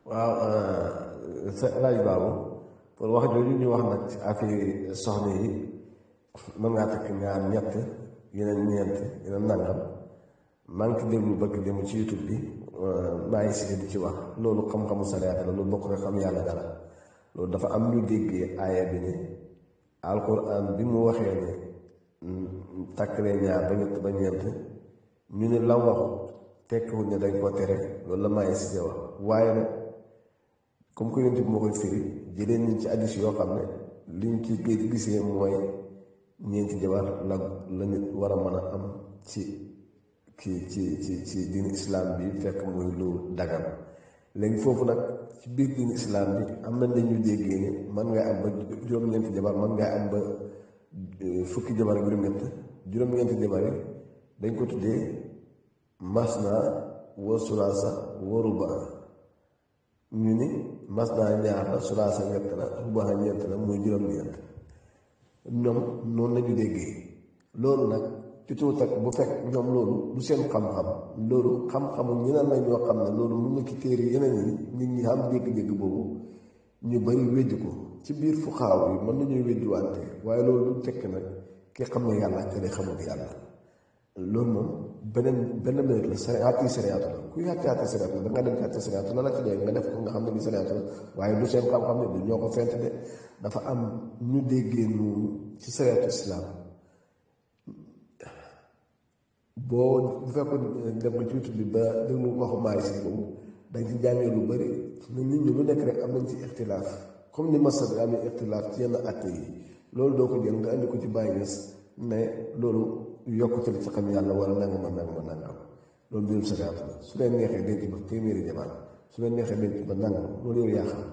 waaw sa laaj baabu pour wax jooju ñu wax nag ci affaire soxna yi mën ngaa takk ñaar ñett yeneen ñeent yeneen nangam maa ngi ci déglu bëgg dem ci YouTube bi maa ngi si di ci wax loolu xam-xamu sariyaat la loolu bokk na xam yàlla dara loolu dafa am ñu déggee aaya bi ne alquran bi mu waxee ne takkalee ñaar ba ñett ba ñeent ñu ne lam waxu tekkiwul ne dañ koo tere loolu la maa ngi si wax waaye nag comme que yonent bi moo koy firi jëlee nañ ci addis yoo xam ne liñ ci gisee mooy ñeenti jabar la nit war a mën a am ci diini islam bi fekk muy lu dagan léegi foofu nag ci biir diini islam bi am nañ dañu déggee ne man ngay am ba juróom-ñeenti jabar man ngay am ba fukki jabar juróom-ñeenti jabar yi dañ ko tuddee masna wa sulaasa wa rubaa ñu ni masna ñaar la sulaasa ñett la rubaa ñeent la muy juróom-ñeent ñoom noonu lañu déggee loolu nag ci tuut ak bu fekk ñoom loolu du seen xam-xam loolu xam-xamu ñeneen la ñoo xam ne loolu mun na ci téere yeneen yi nit ñi am dégg-dégg boobu ñu bari weddi ko ci biir fu xaaw yi mën nañuy weddi wante waaye loolu du tekk nag ki xam ne yàlla te de xamul yàlla loolu moom benn minute la sariyaatu la kuy àtte sariyaatu la da nga dem ci àtte sariyaatu la ci dee nga def ko nga xam ne bi sariyaatu la waaye du seen xam-xam ne du ñoo ko fent de dafa am ñu déggee noonu ci sariyaatu islam boo bu fekkoon dem nga ci YouTube bi ba déglu waxu maay si boobu dañ ci jàngee lu bëri ne nit ñi lu nekk rek am nañ ci ixtilaaf comme ni masab bi amee ixtilaaf ci yenn atte yi loolu doo ko jël nga andi ko ci bàyyi nes ne loolu yokkute la ci xam yàlla wala nangam loolu mbirum sariyaatu la su leen neexee denc ba téeméeri jabar su leen neexee denc ba nangam loolu yow yaa xam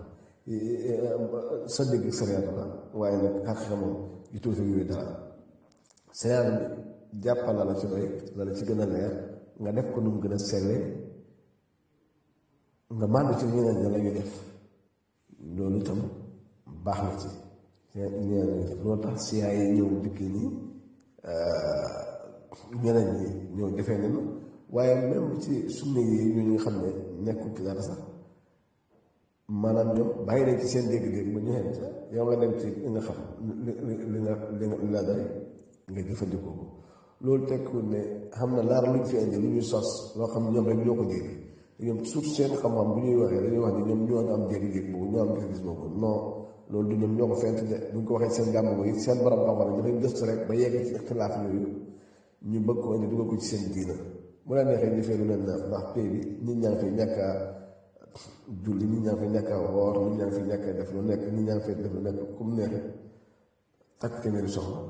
sa dégg sariyaatu la waaye nag xaqiqa moom yu tuuti yooyu dara sariyaatu bi jàppal la ci doy la ci gën a leer nga def ko nu mu gën a selle nga màndu ci ñeneen ña la ñu def loolu itam baax na ci ñeneen ñi def loolu tax siyaa yi ñëw dikki nii ñeneen ñi ñëw defee nañu waaye même ci sunna yi ñu nga xam ne nekkul ci dara sax maanaam ñoom bàyyi nañ ci seen dégg-dégg ba ñu xem sa yow nga dem ci li nga xam li la doy nga jëfandikoo ko loolu tekkiwul ne xam na laar luñ fi indi lu ñuy sos loo xam ñoom rek ñoo ko dégg ñoom surtout seen xam-xam bu ñuy waxee dañuy wax ne ñoom ñoo am dégg-dégg boobu ñoo am gis-gis boobu non loolu du ñoom ñoo ko fent de buñ ko waxee seen gàmm yi seen borom xam-xam ne dinañ gëstu rek ba yegg ci ixtilaaf yooyu ñu bëgg ko indi dugal ko ci seen diina bu la neexee defee lu leen neex ndax pay bi nit ñaa ngi fi ñàkk a julli nit ñaa ngi fi ñàkk a woor nit ñaa ngi fi ñàkk a def lu nekk nit ñaa ngi fi def lu nekk comme neexee takk téeméeri soxla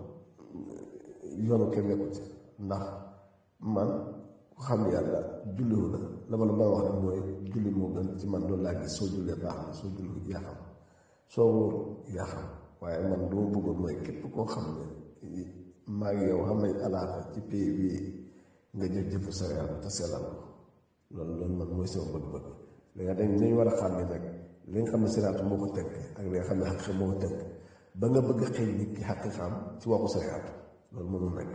yoonu kenn nekkul ci ndax man ku xam yàlla julliwu la ma wax rek mooy julli moo gën ci man loolu laa gis soo jullee baax na soo julli yaa xam soo wóor yaa xam waaye man lu ma bëggoon mooy képp koo xam ne maa ngi yow xam nañ alaaka ci pays bii nga jëf jëfu sariya te sellal ko loolu man mooy sama bëgg-bëgg léegi dañ war a xam ne nag li nga xam ne sariya moo ko tënk ak li nga xam ne xaqiqa moo ko tënk ba nga bëgg a xëy nit ki xaqiqaam ci waxu sariya loolu mënul nekk